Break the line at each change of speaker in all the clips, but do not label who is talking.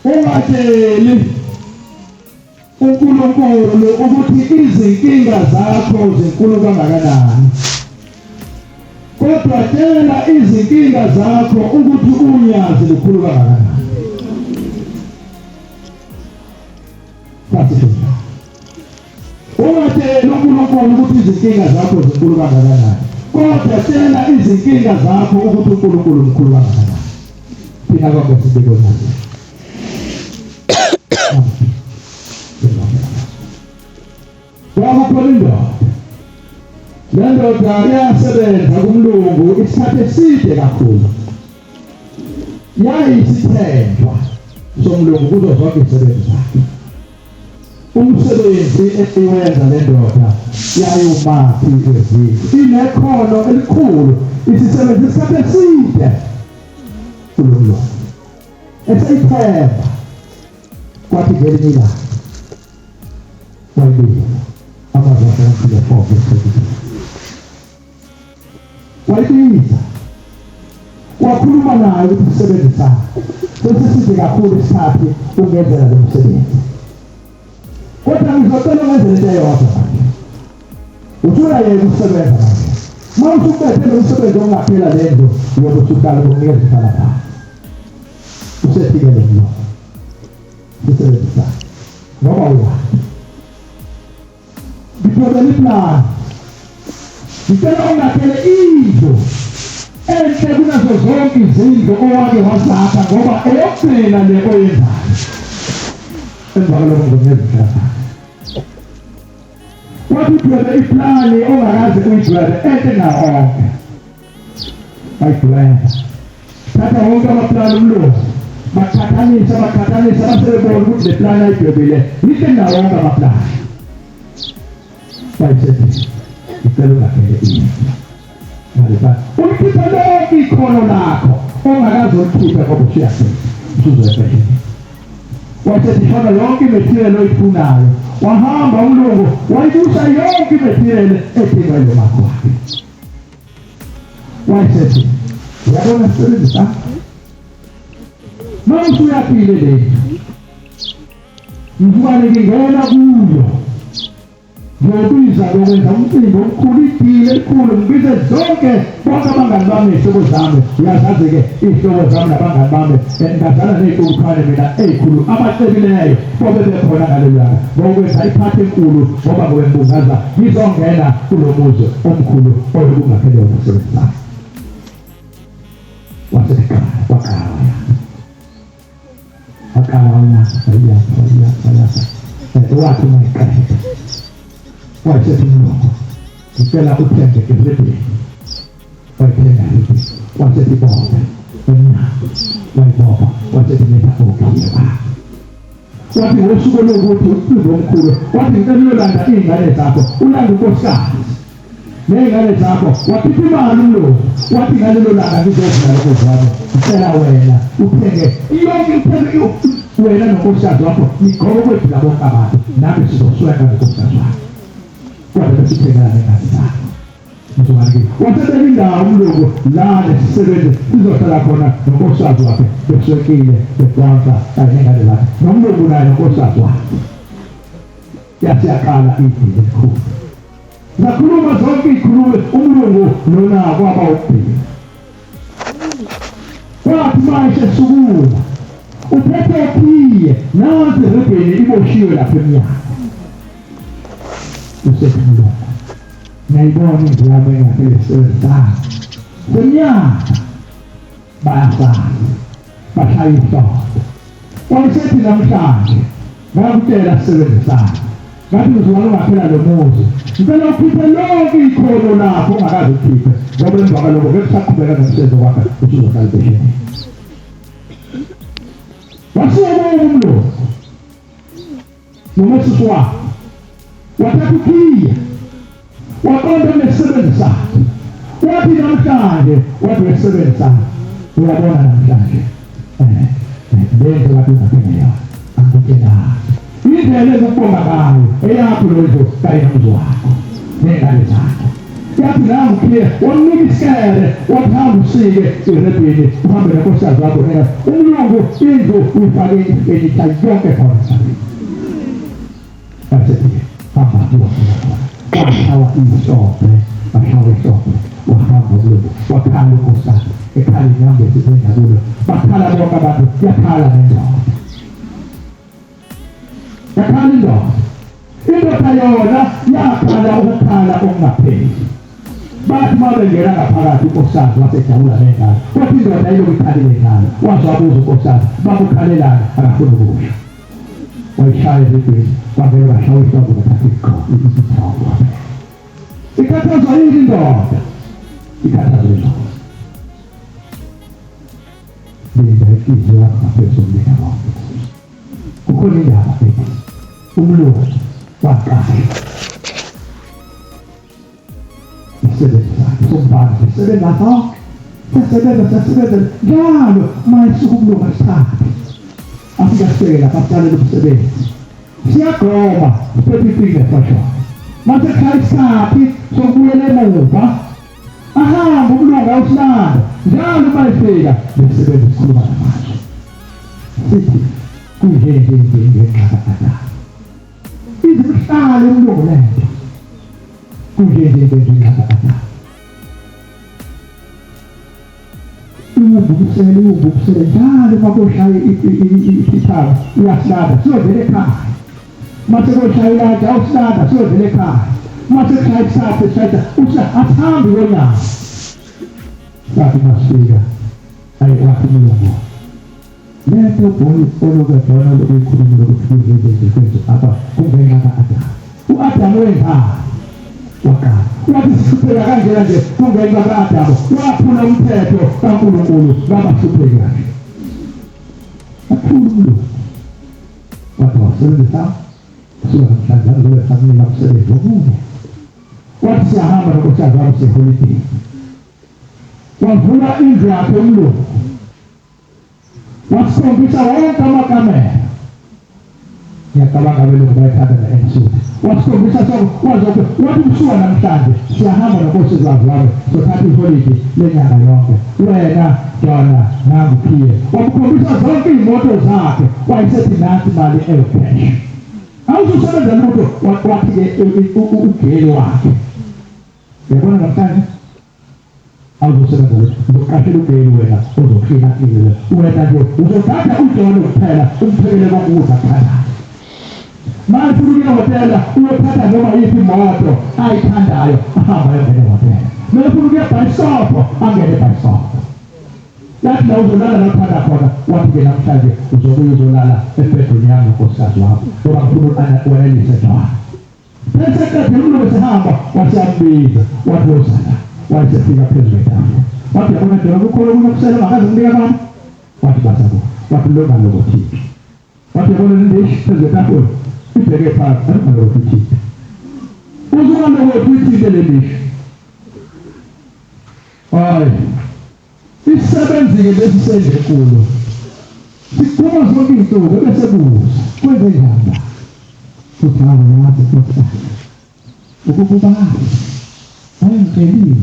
Ungatsheli uNkulunkulu ukuthi izinkinga zakho zinkulu kangakanani, kodwa tshela izinkinga zakho ukuthi unyazi lukhulu kangakanani. Sasifunda. Ungatsheli uNkulunkulu ukuthi izinkinga zakho zinkulu kangakanani, kodwa tshela izinkinga zakho ukuthi uNkulunkulu mkhulu kangakanani. Thina kwaNkosi bikona. Kwakukhona indoda. Le ndoda yasebenza kumlungu isikhathi eside kakhulu. Yayisithenjwa somlungu kuzo zonke izisebenzi zakhe. Umsebenzi eyiwenza le ndoda yayiwumakhi wezindlu. Inekhono elikhulu, isisebenza isikhathi eside kulo mlungu. Eseyithemba kwathi ngelinye ilanga wayibiza amazwi ahlakaniphile 4 verse 22. Wayibiza wakhuluma naye ukuthi isisebenzi sakhe sesiside kakhulu isikhathi ungenzela lo msebenzi, kodwa ngizocela ungenzele into eyodwa manje. Usuyayeka ukusebenza manje. Uma usuqede lo msebenzi ongaphela le ndlu yobe usuqala ukunikeza umhlalaphansi. Usefike lo mlomo. Isisebenzi sakhe ngoba uyazi. Ngithobela iplani. Ngicela ungakhele indlu enhle kunazo zonke izindlu owake wazakha ngoba eyokugcina le oyenzayo. Emva kwalokho ngizokunikeza umhlalaphansi. Wathi udwebe iplani ongakaze uyidwebe enhle nawo onke. Bayidweba. Thatha wonke amaplani umlungu. Baqhathanisa baqhathanisa basebebona ukuthi le plani ayidwebile yinhle nawo wonke amaplani. Bayisethi ngicela ungakhele indlu. Ngalesa ulikhiphe lonke ikhono lakho ongakaze ulikhiphe ngoba usuyaqeda usuzoya Wasethishana yonke imethiriyeli oyifunayo. Wahamba umlungu wayibusa yonke imethiriyeli edingwa yilo makho wakhe. Wayesethi uyabona sisebenzi sakho uma usuyaphile le mzukwane ngingena kuyo Ngiyobiza ngokwenza umcimbi omkhulu, idili elikhulu, ngibize zonke bonke abangani bami ney'hlobo zami. Uyazazi-ke iy'hlobo zami nabangani bami, ngazana ney'ntukuthwane mina ey'khulu, abacebileyo bobe bekhona ngalelo langa. Ngokwenza iphathi enkulu ngoba ngobe ngibungaza ngizongena kulo muzi omkhulu oyobe ungakhele wona sebenzi sami. Waseqala waqala wayakha. Waqala wayakha, wayakha, wayakha, wayakha. Wathi uma eqeda wayesethi umlungu ngicela uthenge iribhini. Wayithenga iribhini, wasethi bophe emnyango, wayibopha, wasethi letha okhiye bakhe. Wathi ngosuku lokuthi umcimbi omkhulu, wathi ngicela uyolanda iy'ngane zakho, ulande unkosikazi ney'ngane zakho. Wakhipha imali umlungu, wathi ngalelo langa ngizovula lo muzi wami, ngicela wena uthenge yonke uthenge wena nonkosikazi wakho nigqoke ukwedlula bonke abantu, nami sizoswenka nonkosikazi wakho, kodwa besithengela nengane zakho. Wasebeka indawo umlungu la lesisebenzi sizohlala khona nonkosikazi wakhe beswekile bedansa kanye nengane zakhe nomlungu naye nonkosikazi wakhe. Yasiyaqala idili elikhulu. Zakhuluma zonke iy'khulumi umlungu lona kwaba ukubhina. Kwathi manje esukuma uphethe okhiye nansi iribheni iboshiwe lapha emnyango. Usethi umlungu ngiyayibona indlu yami engaphele sezami seminyaka bayasala bashaya ihlombe. Wayesethi namhlanje ngakutshela sisebenzisane ngathi mzukwane ungaphela lo muzi ngicela ukhiphe lonke ikhono lakho ongakaze ukhiphe ngoba emva kwaloko ngeke usaqhubeka nomsebenzi wakhe usuzohlala ebhesheni. Wasuka umlungu nomesisi wakhe wathatha ukhiye waqonda nesisebenzi sakhe wathi namhlanje wathi wesisebenzi sakhe uyabona namhlanje lento kade ungaphinde yona angikutshelanga indlela ekukubonga ngayo eyakho lezo kanye nomzi wakho ney'ngane zakho. Yathi nangu ukhiye, wamnika isikere, wathi hamba usike irebhini, uhambe nenkosikazi wakho nina. Umlungu indlu uyifake ifenitsha yonke khona emhlabeni. Wasethi hamba uyofika khona. Washawa ihlombe, washawa ihlombe, wahamba umlungu, wakhala unkosikazi, ekhala inyambezi zenjabulo. Bakhala bonke abantu, yakhala nendoda. Yakhala indoda. Indoda yona yakhala ukukhala okungapheli. Bathi uma bengena ngaphakathi unkosikazi wasejabula nengane. Kodwa indoda ilokhu ikhalile njalo. Waze wabuza unkosikazi, bakukhalelani? Akafuni ukusho. Wayishaya ezigwini, wavele washawa ihlombe wathatha isithombe waphela. Ikhathazwa yini indoda? Ikhathazwa indoda. Linda inhliziyo yakho ngaphezu kokulinda konke. Kukhona indaba ethi umlungu waqasha isisebenzi sakhe somfana sisebenza sonke siyasebenza siyasebenza njalo uma esuka umlungu asithathe afike asibeke lapha asiqalele umsebenzi siyagoma siphethe ipinge fashona mase kushaya isikhathi sokubuyela emuva ahambe umlungu awusilanda njalo uma efika lesisebenzi sikhuluma namanje sithi kunje nje nje ngenxa ka-Adamu izimhlalo umlungu lento kunje nje nje ngenxa ka-Adamu uwubukisele uwubukisele njalo uma koshaya isithaba uyasilanda siyovela ekhaya uma sekushaya iladi awusilanda siyovela ekhaya uma sekushaya isathe sishayisa uthi asihambi konyaka sathi masifika ayi wathi umlungu lento boy olokadona lokuyikhuluma lokuthi kuyizinto kwenze apha kungenxa ka-Adamu u-Adamu wenzani waqala wathi sihlupheka kanjena nje kungenxa ka-Adamu waphula umthetho kaNkulunkulu wabahlupheki kanje aphula umlungu wathi wasebenzisa kusuka namhlanje angizobe sakunika umsebenzi omunye wathi siyahamba nonkosikazi wami siyeholidini wavula indlu yakhe umlungu wasikhombisa wonke amakamera ngiyacabanga abelungu bayithanda ne-ensuite wasikhombisa wazoke wathi kusuka namhlanje siyahamba nonkosikazi wami sothatha iholidi lenyanga yonke wena Jona nangu khiye wamkhombisa zonke iy'moto zakhe wayesethi nansi imali ewu-cash awuzusebenza lutho wathi-ke ugeli wakhe uyabona namhlanje awuzosebenza lutho uzoqashela ugeli wena ozoklina kline wena nje uzothatha uJohn kuphela umphekele konke ukudla akuthandayo manje ufuna ukuya ehhotela uyothatha noma yiphi imoto ayithandayo ahambe ayongena ehhotela uma ufuna ukuya ebhayisikobho angene ebhayisikobho yathi la uzolala la uthanda khona wathi-ke namhlanje uzobuya uzolala ebhedruni yami nonkosikazi wakho ngoba ngifuna wanelise John Bese qedile umlungu esehamba waseyambiza wathi wozala wayesefika phezu kwetafula wathi yabona njengoba kukhona okunye okusele ongakaze nginike abantu wathi basabo wathi longalokothixo wathi yabona le ndishi phezu kwetafula ibheke phansi wathi ungalokothi ithinte uze ungalokothi uyithinte le ndishi hayi isisebenzi-ke lesi sendlu enkulu siphuma zonke iy'nsuku ebese kusa kwenze njani la futhi hawu yazi nkosikazi ukukubazi wayengitshelile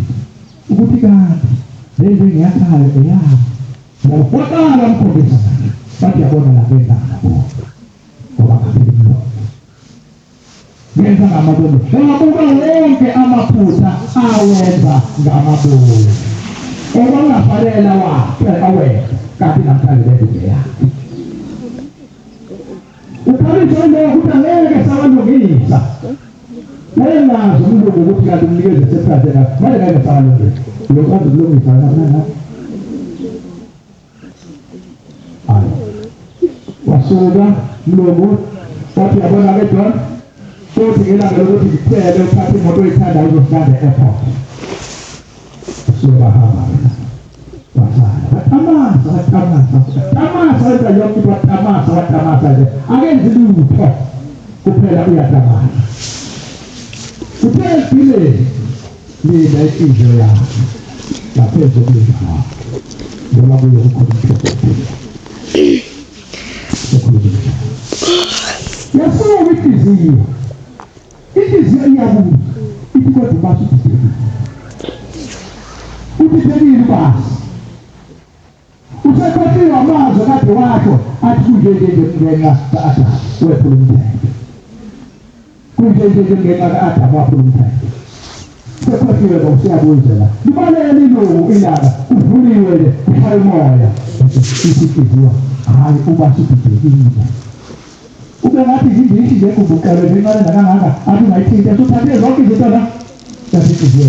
ukuthi kanti le nto engiyakhayo eyami waqala wamkhombisa manje bathi yabona la ngenza ngamabomu ngoba ngaphela umlomo ngenza ngamabomu wabuka wonke amaphutha awenza ngamabomu okwakungafanele wakhe awenza kanti namhlanje lento ngeyakhe ukhalisa lokho ukuthi angeke sawalungisa wayengazi umlungu ukuthi kanti umnikeze sephakathi manje ngeke sawalungisa uyokwazi ukulungisa na Hayi. Wasuka mlungu wathi yabona ke John futhi ngelanga lokuthi ngikucele uthathe imoto oyithandayo uzosilanda e-airport. Suke bahamba wasala watamasa watamasa watamasa wenza yonke into watamasa watamasa nje akenzi lutho kuphela uyatamasa uthe ekugcineni Linda inhliziyo yakho ngaphezu kokulinda kwakho ngoba kuyo kukhona umthombo wokuphila. Sokhuluma Yasuka inhliziyo. Inhliziyo iyabuza ithi kodwa ubasa udidekile. Usekhohliwe amazwi akade washo athi kunje nje nje ngenxa ka-Adamu wephula umthetho. Kunje nje nje ngenxa ka-Adamu waphula umthetho. Sekhohliwe lo usuyabuza la. Libalele ilungu ilanga kuvuliwe nje kushaya umoya. Ithi inhliziyo hhayi uba sudidekile. Ube ngathi yindishi nje kubuqele nje incane nakangaka athi ungayithinta suthathe zonke izinto la. Yathi inhliziyo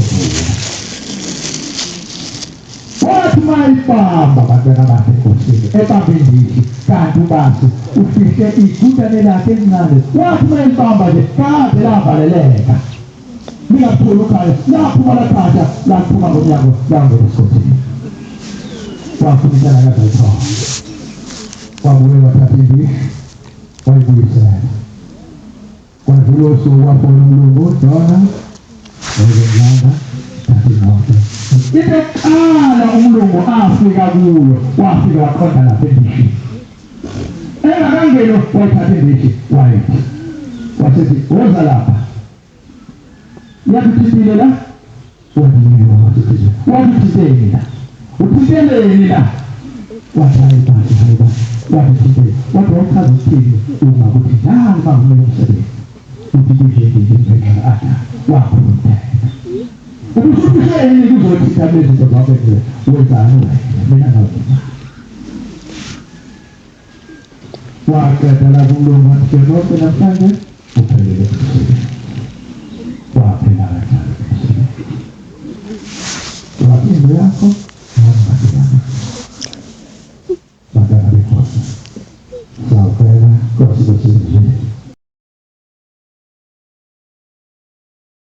Wathi mayibamba bantwana bakhe enkosini ebambe indishi kanti ubasi ufihle igutane lakhe elincane wathi mayibamba nje kade lavaleleka lingaphuli ukhaya laphuma laqasha laphuma ngomnyango langena esigodini wafuna intana kazayithola wabuye wathatha indishi wayibuyisela Kwadlula usuku wafona umlungu Dona wezengilanda thatha imoto. Into yokuqala umlungu afika kuyo wafika waqonda lapha endishini. Engakangeni wayithatha indishi wayithi. Wasethi woza lapha. Yathi uthintile la? Wathi yebo wathi wathi uthinteni la? Uthinteleni la? Wathi hayi basi hayi basi. Wathi uthinteni. Wathi wawuchaza ukuthini uma kuthi njalo uma kumele umsebenzi. Uthi kunje nje njengenxa atha wakhuluma umthetho. Ubusuphisheni kuzothinta lezi zinto zonke nje wenzani wena mina ngawuma. Waqeda la kumlungu wathi ke konke namhlanje uphelele umsebenzi. Waphela kanjalo umsebenzi. Wathi indlu yakho